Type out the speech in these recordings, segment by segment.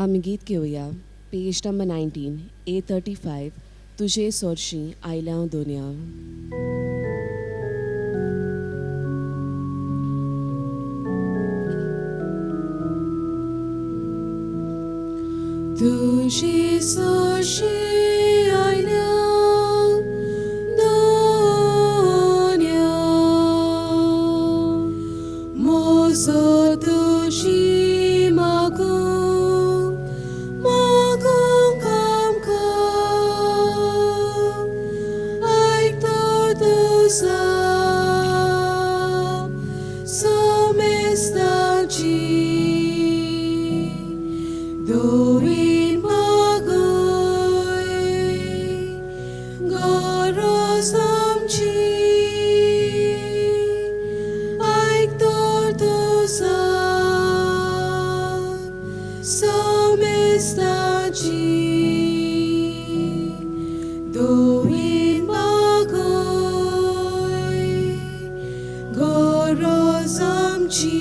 आमी गीत घेवया. पेज नंबर 19, A 35, तुजे सोरशी आयल्या दोनया. तुजे सोरशी आयल्या दोन्या, मोजो तुजी मागूंक मागूंक आमकां, आयक तर तुजा सोमेस्ताची, दोवीन मागय गरज आमची, आयक तर तुजा सोमेस्ताची, दोवीन मागय गरज आमची.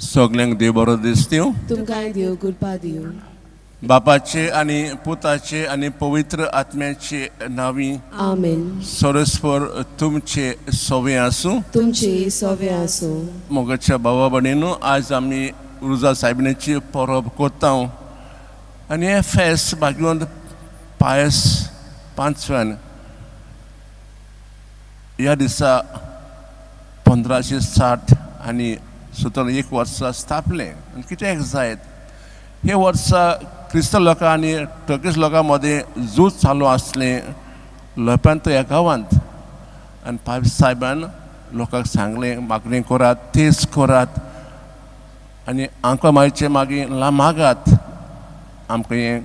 सगल्यांक देव बरो दिसतीव. तुमकांय देव कृपा दिवं. बापाचे आनी पुताचे आनी पवित्र आत्म्याचे नांवी. आमेन. सरस्पर तुमचे सोवे आसूं. तुमचे सोवे आसूं. मोगाच्या भावा भयणीनो, आज आमी रुजा सायबिणीची परब करता आनी हें फेस्त भाग्यवंत पायस पांचव्यान ह्या दिसा 1560 आनी 17 एक वर्सा स्थापलें. आनी कित्याक जायत, हे वर्सा क्रिस्तांव लोकां आनी टर्कीश लोकां मदें झूज चालू आसलें लोप्यांत ह्या गांवांत. आनी पायस सायबान लोकांक सांगलें, मागणें करात, तेज करात आनी आमकां मागचे मागीर मागात आमकां हें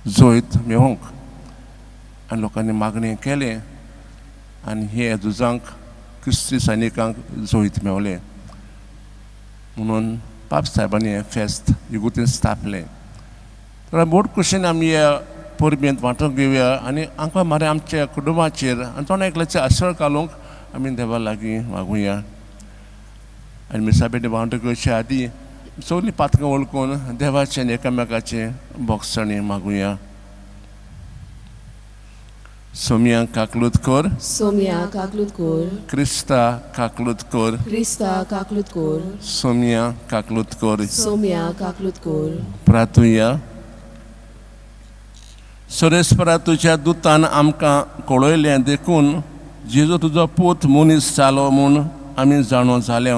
जैत मेळोवंक. आनी लोकांनी मागणें केलें आनी हे झुजांक क्रिस्ती सैनिकांक जैत मेवलें. म्हणून पाप सायबांनी हें फेस्त इगुतीन स्थापलें. तर व्हड खोशयेन आमी ह्या परबेंत वांटूंक घेवया आनी आमकां मारे आमच्या कुटुंबाचेर आनी तोंड एकल्याचे आसळ घालूंक आमी देवा लागीं मागुया. आनी मिसाबेटी वांटूंक घेवचे आदीं सगळीं पातकां वळखून देवाचें आनी एकामेकाचें बोगसणी मागुया. सोमया काकलूत कर. सोमया काकलूत कोर. क्रिस्ता काकलूत कर. क्रिस्ता काकलूत कोर. सोमया काकलूत कर. सोमया काकलूत कोर. प्रार्थुया. सुरेश्वरा, तुज्या दुतान आमकां कळयलें देखून जेजू तुजो पूत मनीस जालो म्हूण आमी जाणो जाले.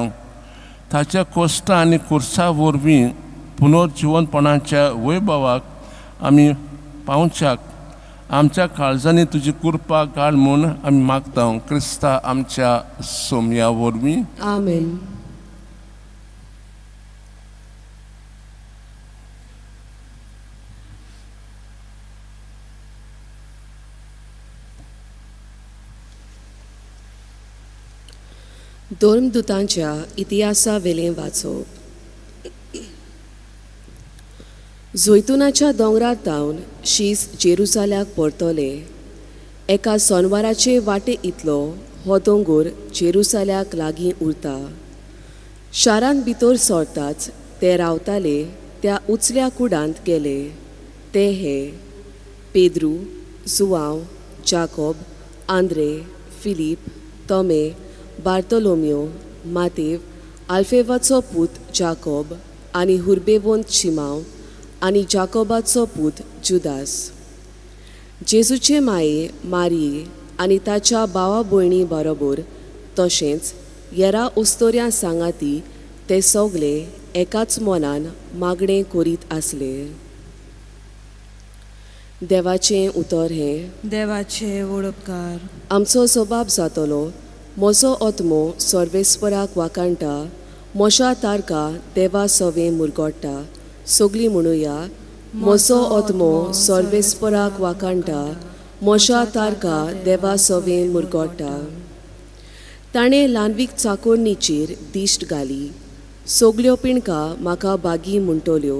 ताच्या कोश्टा आनी कुर्सा वरवीं पुनर्जिवनपणाच्या वैभवाक आमी पावच्याक आमच्या काळजांनी तुजी कृपा घाल म्हूण आमी मागता, क्रिस्ता आमच्या सोमया वरवीं. आमेन. धर्मदूतांच्या इतिहासा वेलें वाचप. जैतुनाच्या दोंगरार तावन शीस जेरुजाल्याक परतले. एका सोनवाराचे वाटे इतलो हो दोंगोर जेरुजाल्याक लागीं उरता. शारांत भितर सरताच ते रावताले त्या उचल्या कुडांत गेले. ते हे: पेद्रू, जुवांव, जाकोब, आंद्रे, फिलीप, तोमे, बार्तोलोमियो, मातेव, आल्फेवाचो पूत जाकोब आनी हुर्बेवंत शिमांव आनी जाकोबाचो पूत जुदास. जेजूचे माये मारये आनी ताच्या भावा भयणी बरोबर तशेंच येरा उस्तोऱ्यां सांगाती ते सगले एकाच मनान मागणें करीत आसले. देवाचें उतर हें. देवाचे वडपकार. आमचो स्वभाव जातलो. म्हजो आत्मो सर्वेस्पराक वाखाणटा, म्हज्या तारका देवा सवें मुरगोट्टा. सगलीं म्हणुया: म्हजो आत्मो सर्वेस्पराक वाखाणटा, म्हज्या तारका देवा सवें मुरगोट्टा. ताणें ल्हानवीक चाकोरणीचेर दिश्ट घाली. सगल्यो पिणका म्हाका बागी म्हणटल्यो.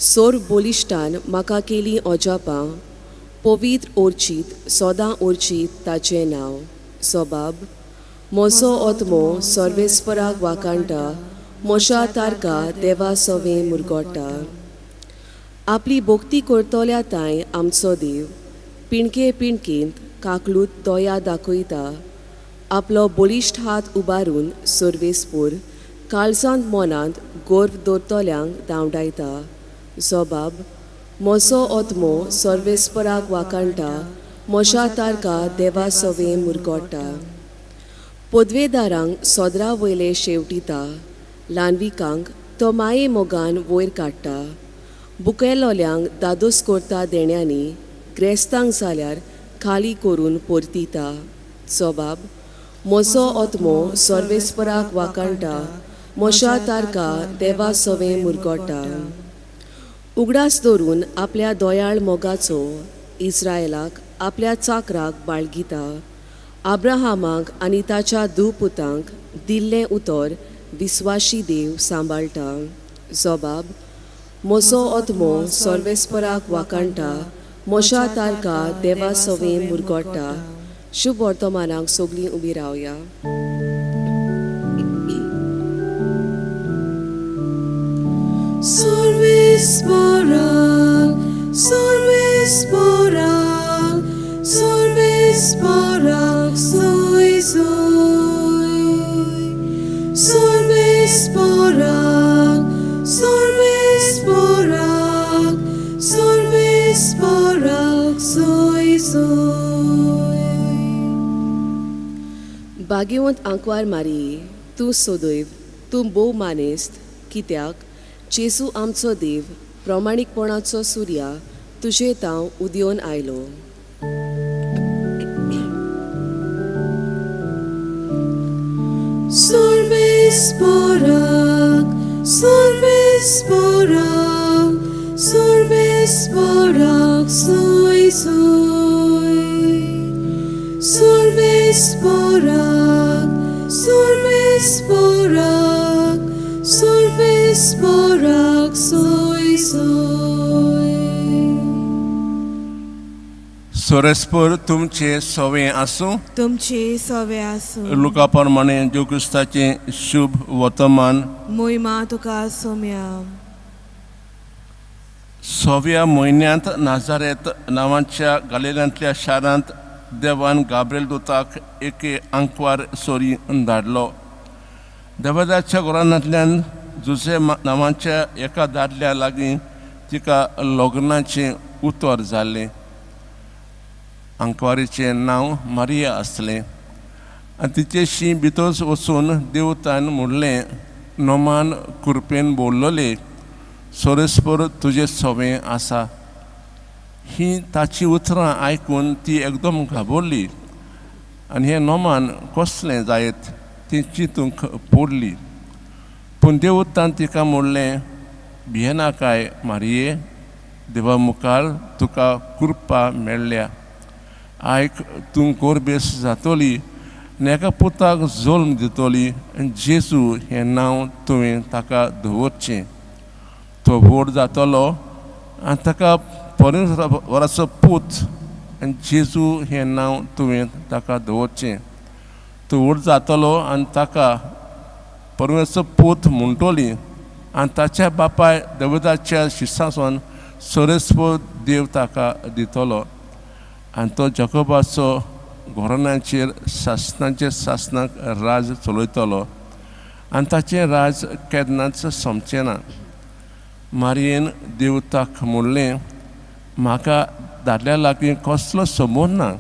सोर बोलिश्टान म्हाका केली अजापां. पवित्र ओर्चीत सदां ओर्चीत ताचें नांव. सोबाब. म्हजो आत्मो सर्वेस्पराक वाखाणटा, म्हज्या तारका देवा सवें मुरगोटा. आपली भक्ती करतल्या तांय आमचो देव पिणके पिणकेंत काकलूत दया दाखयता. आपलो बळिश्ट हात उबारून सर्वेस्पोर काळजांत मनांत गर्व दवरतल्यांक धांवडायता. जबाब म्हजो आत्मो सर्वेस्पराक वाखाणटा, म्हज्या तारका देवा सवें मुरगोटा. पदवेदारांक सदरा वयले शेवटिता, ल्हानविकांक तो माये मोगान वयर काडटा. बुकेलोल्यांक दादोस करता देण्यांनी, ग्रेस्तांक जाल्यार खाली करून परतिता. जबाब म्हजो आत्मो सर्वेस्पराक वाखाणटा, म्हज्या तारका देवा सवें मुरगोटा. उगडास दवरून आपल्या दयाळ मोगाचो इस्रायलाक आपल्या चाकराक बाळगिता. आब्राहामाक आनी ताच्या धुवपुतांक दिल्लें उतर विस्वाशी देव सांबाळटा. जबाब म्हजो आत्मो सर्वेस्पराक वाखाणटा, म्हज्या तारका देवा सवें मुरगोटा. शुभ वर्तमानाक सगळीं उबी रावया. सर्वेस्पराक, सर्वेस्पराक, सर्वेस्पराक सोय सोय. सर्वेस्पराक, सर्वेस्पराक, सर्वेस्पराक सोय सोय. भाग्यवंत आंकवार मारी, तूं सदैव तूं भोव मानेस्त, कित्याक जेजू आमचो देव प्रमाणीकपणाचो सुर्या तुजे तांव उदेवन आयलो. सर्वेस्पराक, सर्वेस्पराक, सर्वेस्पराक सोय सोय. सर्वेस्पराक, सर्वेस्पराक, सर्वेस्पराक सोय सोय. सर्वेस्पर तुमचे सवें आसूं. तुमचे सवे आसूं. लुका प्रमाणे जेजू क्रिस्ताचें शुभ वर्तमान. मोहिमा तुका सोम्या. सव्या म्हयन्यांत नाजारेत नांवाच्या गालिल्यांतल्या शारांत देवान गाब्रेल दुताक एके आंकवार सोरी धाडलो. देवदाच्या घराण्यांतल्यान जुसे नांवाच्या एका दादल्या लागीं तिका लग्नाचें उतर जाल्लें. आंकवारीचें नांव मारिया आसलें आनी तिचेशी भितर वचून देवतान म्हणलें, नोमान कुरपेन बोल्लोले, सोरेस्पर तुजें सवें आसा. ही ताची उतरां आयकून ती एकदम घाबरली आनी हें नोमान कसलें जायत ती चिंतूंक पडली. पूण देवतान तिका म्हणलें, भियेनाकाय मारिये, देवा मुखार तुका कृपा मेळ्ळ्या. आयक, तूं गोरबेस जातली आनी एका पुताक जल्म दितली आनी जेजू हें नांव तुवें ताका दवरचें. तो व्हड जातलो आनी ताका परमेश्वराचो पूत आनी जेजू हें नांव तुवें ताका दवरचें. तो व्हड जातलो आनी ताका परमेश्वराचो पूत म्हणटली आनी ताच्या बापाय देवताच्या शिसासून सोरेस्पर देव ताका दितलो आनी तो जकोबाचो घराण्याचेर सासणाचेर सासणाक राज चलयतलो आनी ताचें राज केन्नाच सोंपचें ना. मारयेन देवताक म्हणलें, म्हाका दादल्या लागीं कसलो संबंद ना,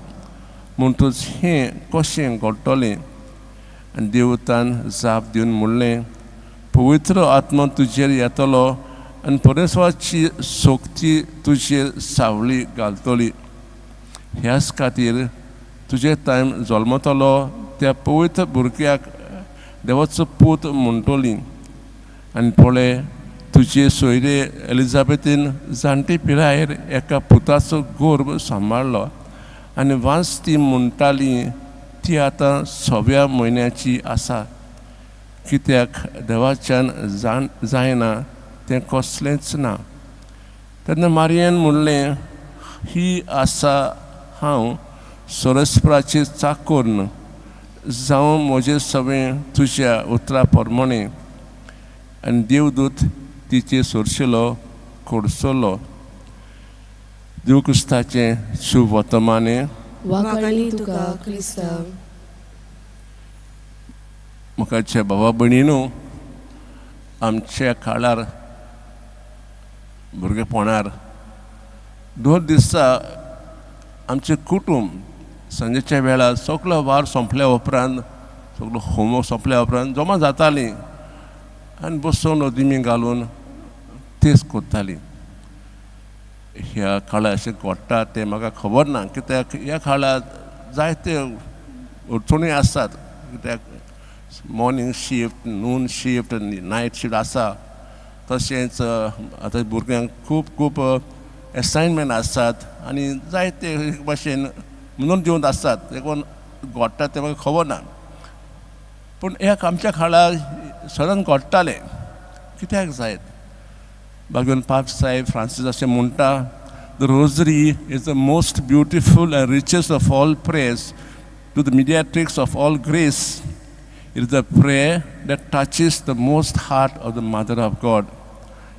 म्हणटूच हें कशें घडटलें? आनी देवतान जाप दिवन म्हणलें, पवित्र आत्मा तुजेर येतलो आनी परमेश्वराची शक्ती तुजेर सावळी घालतली. ह्याच खातीर तुजे टायम जल्मतलो त्या पवित्र भुरग्याक देवाचो पूत म्हणटली. आनी पळय, तुजे सोयरे एलिजाबेथीन जाणटे पिरायेर एका पुताचो गर्भ सांबाळ्ळो आनी वांस ती म्हणटाली ती आतां सव्या म्हयन्याची आसा, कित्याक देवाच्यान जाण जायना तें कसलेंच ना. तेन्ना मारियेन म्हणलें, ही आसा हांव सोरस्पराची चाकोर्न, जावं म्हजें सगळें तुज्या उतरा प्रमाणें. आनी देवदूत तिचे सोरशिलो कोडसलो. देव क्रिस्ताचें शुभ वर्तमानें. वाखाणी तुका क्रिस्ता. म्हाकाच्या भावा भयणीनू, आमच्या काळार भुरगेपणार दर दिसा आमचें कुटूंब सांजेच्या वेळार सगलो वावर सोंपल्या उपरांत, सगलो होमवर्क सोंपल्या उपरांत जमा जातालीं आनी बसून अदिमी घालून तेंच करतालीं. ह्या काळार अशें घडटा तें म्हाका खबर ना, कित्याक ह्या काळार जायते अडचणी आसात. कित्याक morning shift, noon shift, night shift आसा. तशेंच आतां भुरग्यांक खूब खूब एसायनमेंट आसात आनी जायते एक भाशेन म्हणून दिवन आसात. देखून घडटा तें म्हाका खबर ना, पूण ह्या आमच्या काळार सदांच घडटालें. कित्याक जायत? बागून पाप साहेब फ्रांसीस अशें म्हणटा, the rosary is the most beautiful and richest of all prayers to the mediatrix of all grace. It is the prayer that touches the most heart of the mother of God.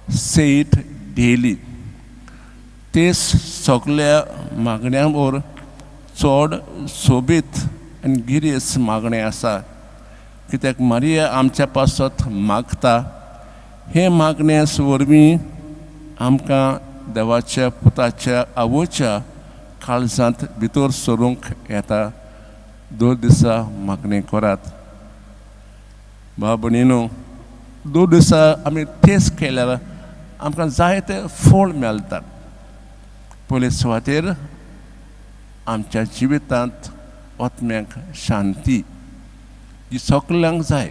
Say it daily. तेच सगल्या मागण्यांवर चड सोबीत आनी गिरेस्त मागणें आसा, कित्याक Maria आमच्या पासत मागता. हें मागणें वरवीं आमकां देवाच्या पुताच्या आवयच्या काळजांत भितर सरूंक येता. दर दिसा मागणें करात. भाव भयणीनू, दर दिसा आमी तेच केल्यार आमकां जायते फळ मेळटा. पयले सुवातेर आमच्या जिवितांत आत्म्याक शांती जी सगल्यांक जाय.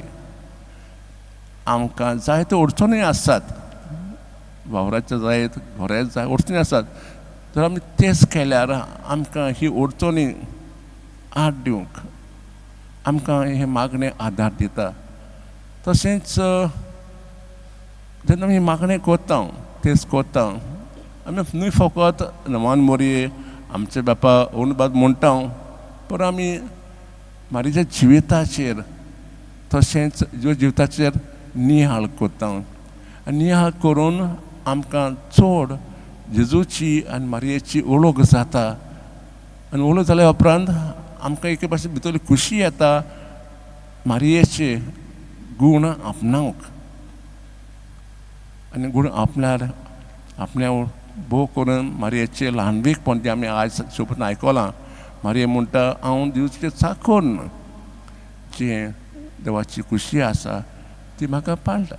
आमकां जायत्यो अडचणी आसात, वावराचे जायत, घरांत जाय अडचणी आसात. जर आमी तेच केल्यार आमकां ही अडचणी आड दिवंक आमकां हें मागणें आदार दिता. तशेंच जेन्ना आमी मागणें करता, तेच करता, आमी न्हय फकत नवान मोरये आमचे बापा अनुबाद म्हणटा, पूण आमी मारीच्या जिविताचेर तशेंच ज्यो जिविताचेर निहाळ करता आनी निहाळ करून आमकां चड जेजूची आनी मारयेची ओळख जाता. आनी ओळख जाल्या उपरांत आमकां एके भाशेन भितर खुशी येता मारयेचे गूण आपणावंक. आनी गूण आपल्यार आपल्या भोव करून मारयेचें ल्हानवीकपण जें आमी आयज सोबून आयकलां. मारये म्हणटा, हांव दिवचें चाकून जें देवाची खुशी आसा ती म्हाका पाळटा.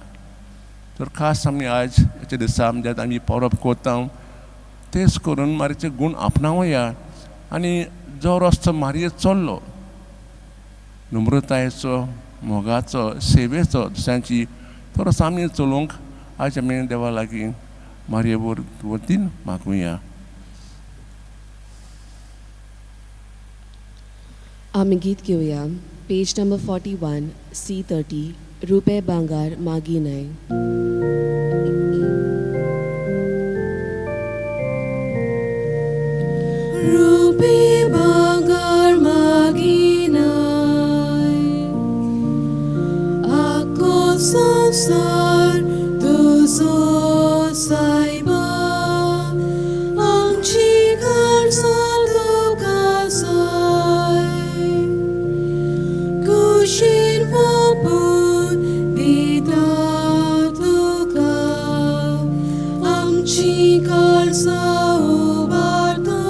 तर खास आमी आयज ह्या दिसा म्हणजे आमी परब करता तेच करून मारयेचे गूण आपणावया. आनी जो रस्तो मारये चल्लो नम्रतायेचो, मोगाचो, सेवेचो दुसऱ्यांची, तो रस्तो आमी चलोवंक आयज आमी देवा लागीं मारये वतीन मागुया. आमी गीत घेवया. Page number 41, C 30, रुपे भांगार मागिनाय. रुपे भांगार मागिनाय, आख्खो संवसार तुजो सायबा, आमची काळजां तुका जाय, कुशीन ओंपून दिता तुका, आमची काळजां उबारता,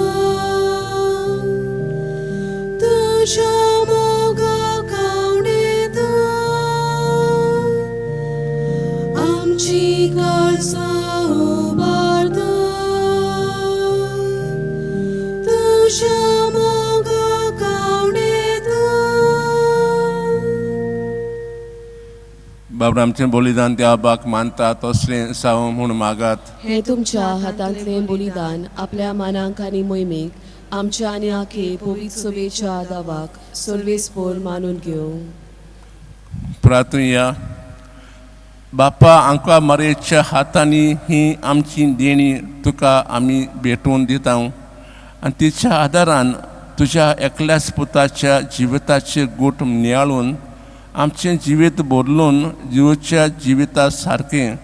तुज्या मोगाक आंवडेता, आमची काळजां उबारता, तुज्या मोगाक आंवडेता. बाबा, आमचें बलिदान त्या आबाक मानता तसलें जावं म्हूण मागात. हे तुमच्या हातांतलें बलिदान आपल्या मानाक आनी मोहिमेक आमच्या आनी आखे पवित्र सभेच्या दावाक सर्वेस्पोर मानून घेवं. प्रार्थुया. बापा, आमकां मारयेच्या हातांनी ही आमची देणी तुका आमी भेटोवन दिता आनी तिच्या आदारान तुज्या एकल्याच पुताच्या जिविताचे गूट नियाळून आमचें जिवीत बदलून जिवच्या जिविता सारकें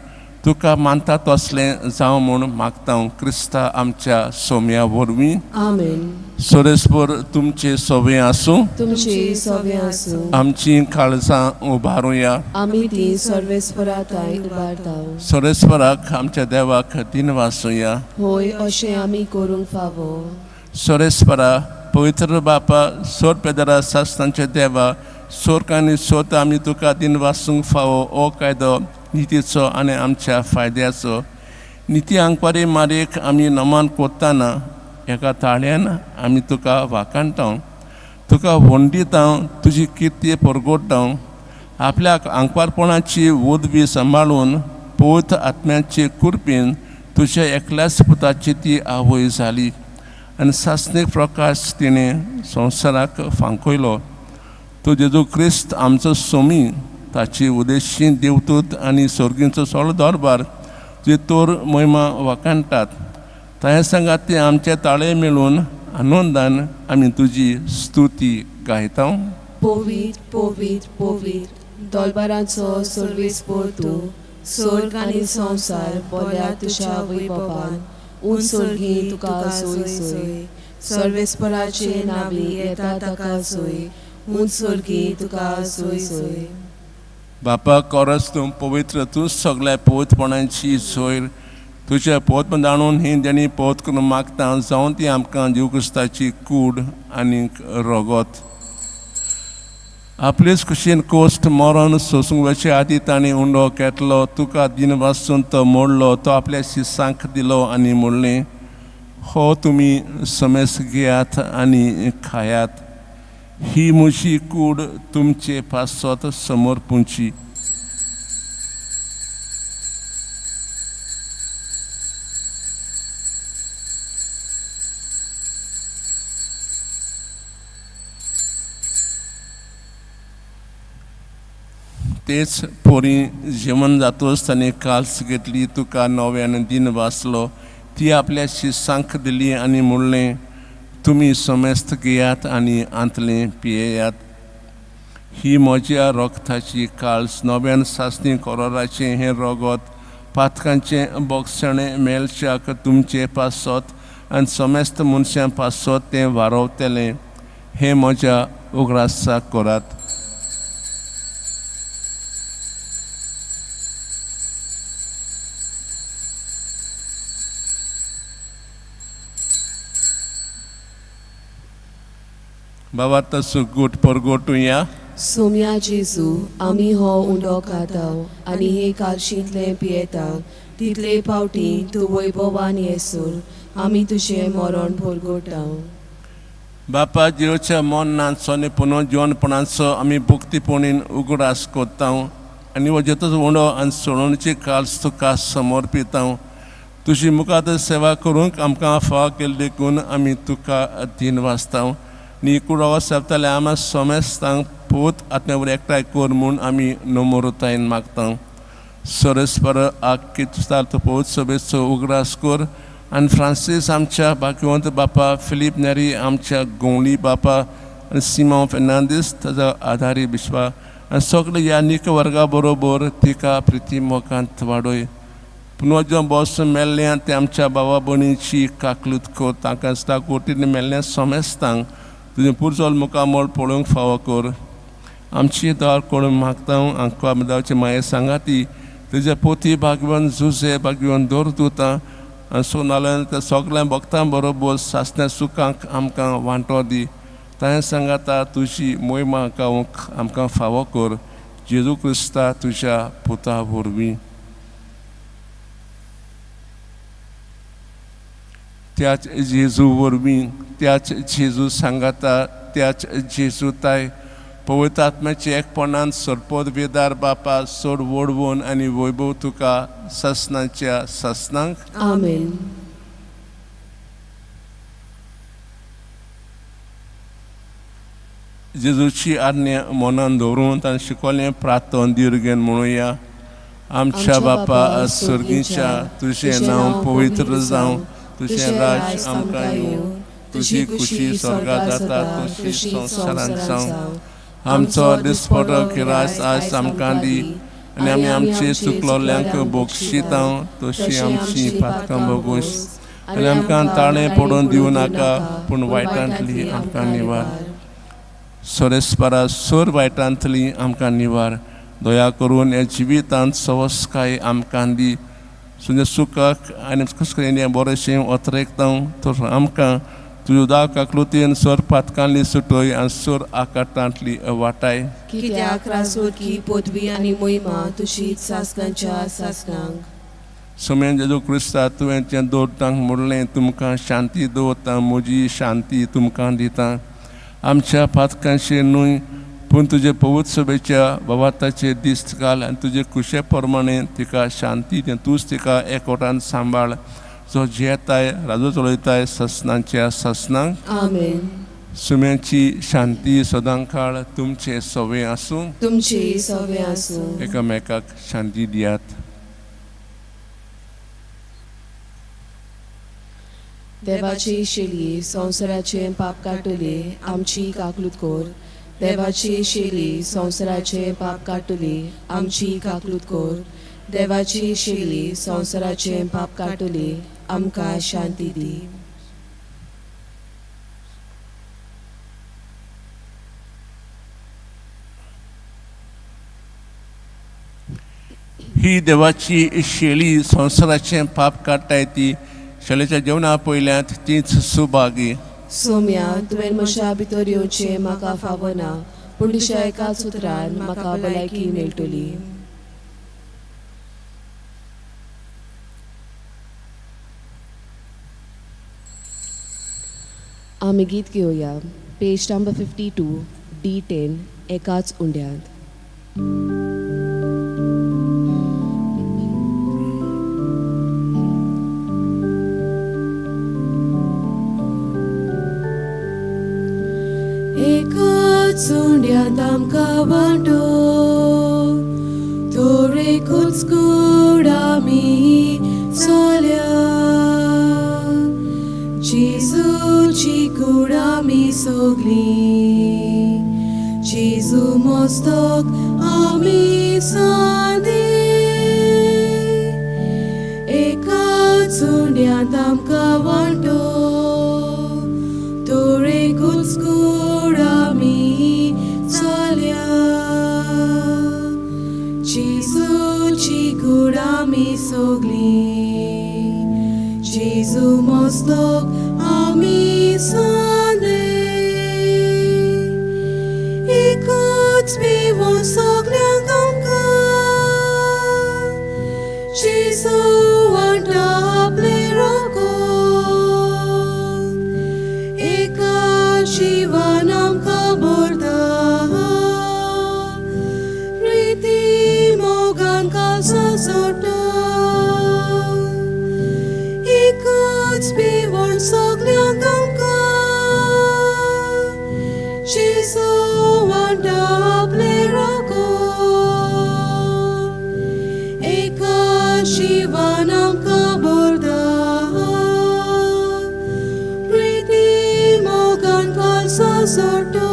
तुका मानता तसलें जावं म्हूण मागता क्रिस्ता आमच्या सोम्या वरवीं. आमेन. सोरेस्पर तुमचे सोवे आसूं. तुमचे सोवे आसूं. आमची काळजां उबारुया. आमी ती सर्वेस्परा ताय उबारता. सोरेस्पराक आमच्या देवाक दिनवासुया. होय, अशें आमी करूंक फावो. सोरेस्परा, पवित्र बापा, सोर पेदरा सासणांच्या देवा, सोर्क आनी सोत आमी तुका दिनवासूंक फावो. हो कायदो नितीचो आनी आमच्या फायद्याचो. निती आंकवारी मारीक आमी नमान कोत्ताना एका ताळ्यान आमी तुका वाखाणटा, तुका वंडिता, तुजी किर्ती परगोडटा. आपल्या आंकवारपणाची उदवी सांबाळून पवित्र आत्म्याचे कुरपीन तुज्या एकल्याच पुताची ती आवय जाली आनी सासणीक प्रकाश तिणें संवसाराक फांकयलो. तूं जेजू क्रिस्त आमचो सोमी, ताची उदेशी देवतूत आनी सर्गींचो सगळो दरबार तुजी तोर महिमा वाखाणटात. तांचे सांगात ते आमचे ताळे मेळून आनंदान आमी तुजी स्तुती गायता. पवित्र, पवित्र, पवित्र, दोलबारांचो सर्वेस्पोर तूं. स्वर्ग आनी संवसार बोल्या तुज्या वैभवान. उंच सर्गी तुका सोय सोय. सर्वेस्पराचे नावी येता ताका सोय. उंच सर्गी तुका सोय सोय. बापा, कोरस तूं पवित्र, तूं सगळ्या पवित्रपणाची सोयर. तुज्या पवित्रपण जाणून ही देणी पवित्र करून मागता, जावन ती आमकां जीव क्रिस्ताची कूड आनी रोगोत. आपलेच कुशीन कोश्ट मरण सोसूंक वचचे आदी तांणी उंडो घेतलो, तुका दिन वासून तो मोडलो, तो आपल्या शिसांक दिलो आनी म्हणलें, हो तुमी समेस घेयात आनी खायात. ही म्हजी कूड तुमचे पासत समर्पूंची. तेच पोरी जेवण जातोच ताणें काल्स घेतली, तुका नव्यान दिन वाचलो, ती आपल्या शिसांक दिली आनी म्हणलें, तुमी समेस्त घेयात आनी आंतलें पियेयात. ही म्हज्या रगताची काल्स, नव्यान सासणी कोरोराचें हें रगत पातकांचें बोगसणें मेळच्याक तुमचें पासत आनी समेस्त मनशां पासत तें वारवतलें. हें म्हज्या उगडासाक करात. बाबा तसो गुट परगोटुया. सोम्या जेजू, आमी हो उंडो खाता आनी हे कालशींतलें पियेता तितले पावटी तूं वैभवान येसूर आमी तुजें मरण परगोटा. बापा, जिवच्या मरणाचो आनी पुनर्जिवनपणाचो आमी भक्तीपणीन उगडास करता आनी हो जेतोच उंडो आनी सोडोवणेची काल्स तुका समर्पिता. तुजी मुखार सेवा करूंक आमकां फाव केली देखून आमी तुका दीन वाचता. नी कुडावा सेवताले आमा सोमेस्तांक पूत आत्म्या वरवीं एकठांय कर म्हूण आमी नमोरतायेन मागता. सरस्पर आख्खी पवित्र सभेचो उगडास कर आनी फ्रांसीस आमच्या भाग्यवंत बापा, फिलीप नेरी आमच्या गोंवली बापा आनी सिमांव फेर्नांदीस ताजो आदारी बिश्पा आनी सगळे ह्या निक वर्गा बरोबर तिका प्रिती मोगांत वाडय. पुनर्जन्म बसून मेल्ल्या ते आमच्या बाबा भयणीची काकलूत कर. तांकां कोटीन मेल्ल्या सोमेस्तांक तुजें पुर्जोल मुखामळ पळोवंक फावो कर. आमची दार करून मागता आमकां दावची माये सांगाती तुज्या पोती भागवन जुजे भागवन दवर आनी सो नाल्यार त्या सगळ्या भक्तां बरोबर सासण्या सुखांक आमकां वांटो दी. ताणें सांगाता तुजी मोहिमा गावंक आमकां फावो कर. जेजू क्रिस्ता तुज्या पुता वरवीं. त्याच जेजू वरवीं, त्याच जेजू सांगाता, त्याच जेजू ताय पवित्र आत्म्याचे एकपणान सरपोत वेदार बापा, सोड वडवून आनी वैभव तुका सासणाच्या सासणांक. आमेन. जेजूची आज्ञा मनान दवरून ताणें शिकवलें प्रार्थन दिर्गेन म्हणुया. आमच्या बापा सर्गीच्या, तुजें नांव पवित्र जावं, तुजें राज आमकां येवं, तुजी खुशी स्वर्गात जाता तशी संवसारांत जावं. आमचो दिसपटो किरास आज आमकां दी आनी आमी आमचे चुकलोल्यांक बक्षिता तशी आमची पातकां भोगोस आनी आमकां ताणें पडून दिवं नाका पूण वायटांतली आमकां निवार. सोरेस्परा सोर वायटांतली आमकां निवार. दया करून ह्या जिवितांत सवस्काय आमकां दी. तुज्या सुखाक आनी कशें बरेंशें ओतरेकता तर आमकां तुज्या उदाक आकृतीन सोर पातकांतली सुटय आनी सोर आकाटांतली वाटाय. कित्याक राजवटकी पदवी आनी मोहिमा तुजीच सासणाच्या सासणांक. सोम्यान जेजू क्रिस्ता तुवें तें दवरतांक म्हणलें तुमकां शांती दवरता म्हजी शांती तुमकां दिता. आमच्या पातकांचेर न्हय पूण तुजे पवित्र सभेच्या बाबाताचेर दीस घाल आनी तुजे खुशे प्रमाणे तिका शांती दी. तूंच तिका एकवटान सांबाळ जो जियेताय राजू चलयताय ससनाच्या ससनांक. आमेन. सुम्याची शांती सदां काळ तुमचे सवे आसूं. तुमची सवे आसूं. एकामेकाक शांती दियात. देवाची शेली संवसाराचे पाप काडटली आमची काकलूत कोर. देवाची शेली संवसाराचे पाप काडटली आमची काकलूत कोर. देवाची शेली संवसाराचे पाप काडटली आमकां शांती दी. ही देवाची शेळी संवसाराचें पाप काडटाय ती शेळेच्या जेवणा पयल्यांत तीच सुभागी. सोम्या तुवें म्हज्या भितर येवचें म्हाका फावना पूण तुज्या एकाच उतरान म्हाका भलायकी मेळटली. आमी गीत घेवया पेज नंबर 52 D10 एकाच उंड्यांत. एकाच उंड्यांत आमकां वांटो थोडेकूच कूड आमी चल्या. जेजूची कूड आमी सगळीं जेजू मस्तक आमी सादी. एकाच उंड्यांत आमकां वांटो थोडेकूच कूड आमी चल्या. जेजूची कूड आमी सगळीं जेजू मस्तक आमी सादे. एकूच पिवन सगल्यांक आमकां जेजू वांटा आपलें रोगत. एका जिवान आमकां भरता प्रिती मोगान कालसा जोडटा. एकूच पिवन सगल्यांक आमकां जेजू वांटा आपलें रोगत. एका जिवान आमकां भरता प्रिती मोगान कालसा जोडटा.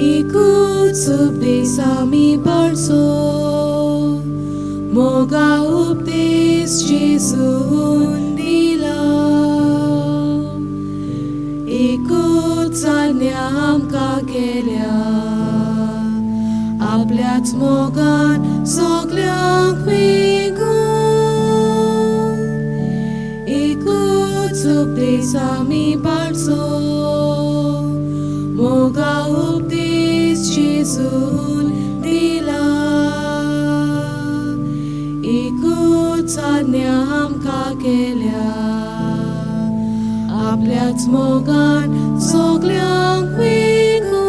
एकूच उपदेस आमी पाळचो मोगा उपदेश जेजून दिला. एकूच आज्ञा आमकां केल्या आपल्याच मोगान सगल्यांक वेगून. एकूच उपदेश आमी पाळचो मोगा उपदेश जेजून दिला. एकूच आज्ञा आमकां केल्या आपल्याच मोगान सगल्यांक वेगून.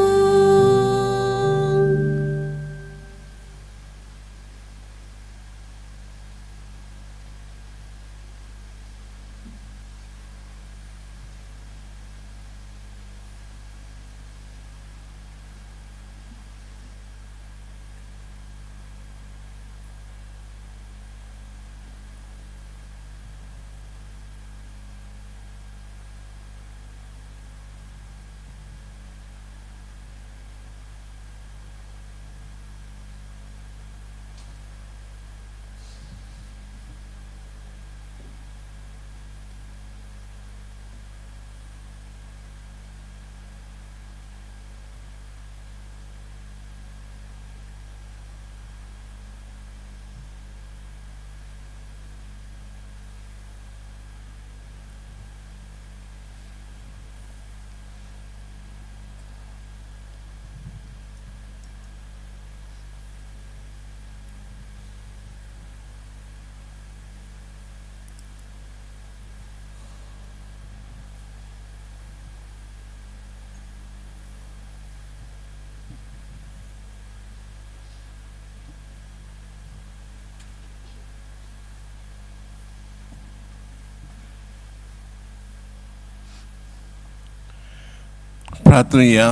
प्रार्थुया.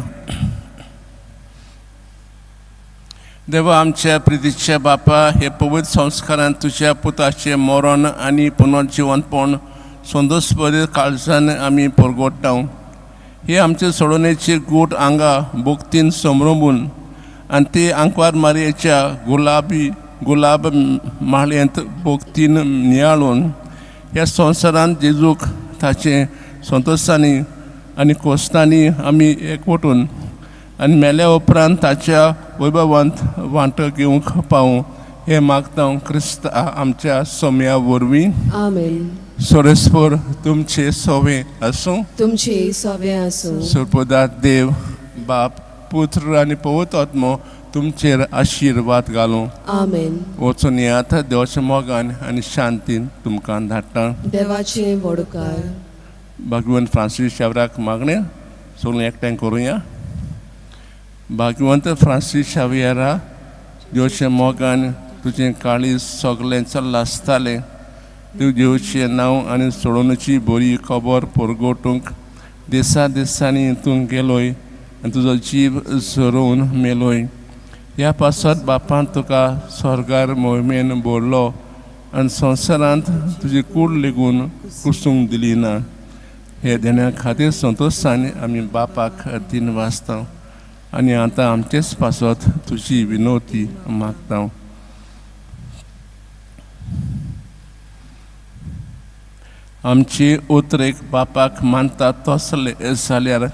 देवा आमच्या प्रितीच्या बापा, हे पवित्र संस्कारान तुज्या पुताचें मरण आनी पुनर्जिवनपण संतोषभरीत काळजान आमी परगोट्टा. हे आमचे सोडोवणेचे गूट आंगा भक्तीन समरंबून आनी ते आंकवार मारयेच्या गुलाबी गुलाब माळयेंत भक्तीन नियाळून ह्या संवसारांत जेजूक ताचे संतोशांनी आनी कोस्तांनी आमी एकवटून आनी मेल्या उपरांत ताच्या वैभवांत वांटो घेवंक पावूं हें मागता क्रिस्त आमच्या सोम्या वरवीं. आमेन. सोरेस्पर तुमचे सोवे आसूं. तुमचे सवे आसूं. सरपदार देव बाप, पुत्र आनी पवित्र आत्मो तुमचेर आशिर्वाद घालूं. आमेन. वचून येयात, देवाच्या मोगान आनी शांतीन तुमकां धाडटा. देवाचे वडकार. भाग्यवंत फ्रांसीस शावराक मागणें सगळें एकठांय करुया. भाग्यवंत फ्रांसीस शावियरा, देवच्या मोगान तुजें काळीज सगळें चल्लां आसतालें. तूं देवचें नांव आनी सोडोवणेची बरी खबर परगटूंक दिसा दिसांनी तूं गेलोय आनी तुजो जीव झरोवन मेलोय. ह्या पासत बापान तुका स्वर्गार मोहिमेन भरलो आनी संवसारांत तुजी कूड लेगून कुसूंक दिली ना. हे देण्या खातीर संतोशान आमी बापाक दिन वाचता आनी आतां आमचेच पासत तुजी विनवती मागता. आमची उतरेक बापाक मानता तसले जाल्यार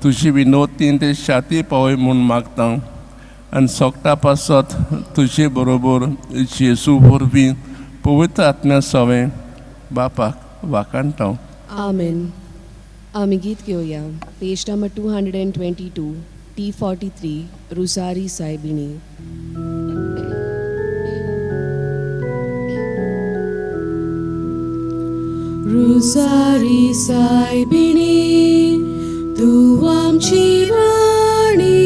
तुजी विनवतीन ते शाती पावय म्हूण मागता आनी सोगटा पासत तुजे बरोबर जेजू वरवीं पवित्र आत्म्या सवें बापाक वाखाणटा. आमेन. आमी गीत घेवया, page number 222, T 43, Rosary सायबिणी. रुजारी सायबिणी, तूं आमची राणी,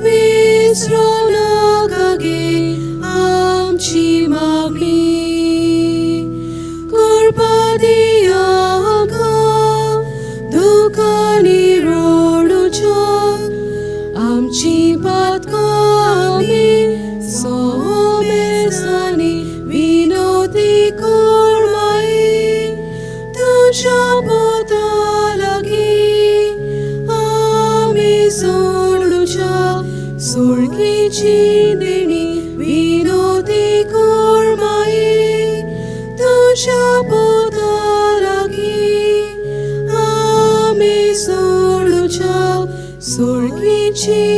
विसरो नाका गे आमची मागणी. कृपा दिया आमकां दुकांनी रडुच्या, आमची पातकां आमी सोमेसांनी विनोदी कर माई, तुज्या पुता लागीं आमी सोडुच्या सुळकीची देणी विनोदी कर माई, तुज्या पुता लागीं आमी सोडुच्या सुळकीची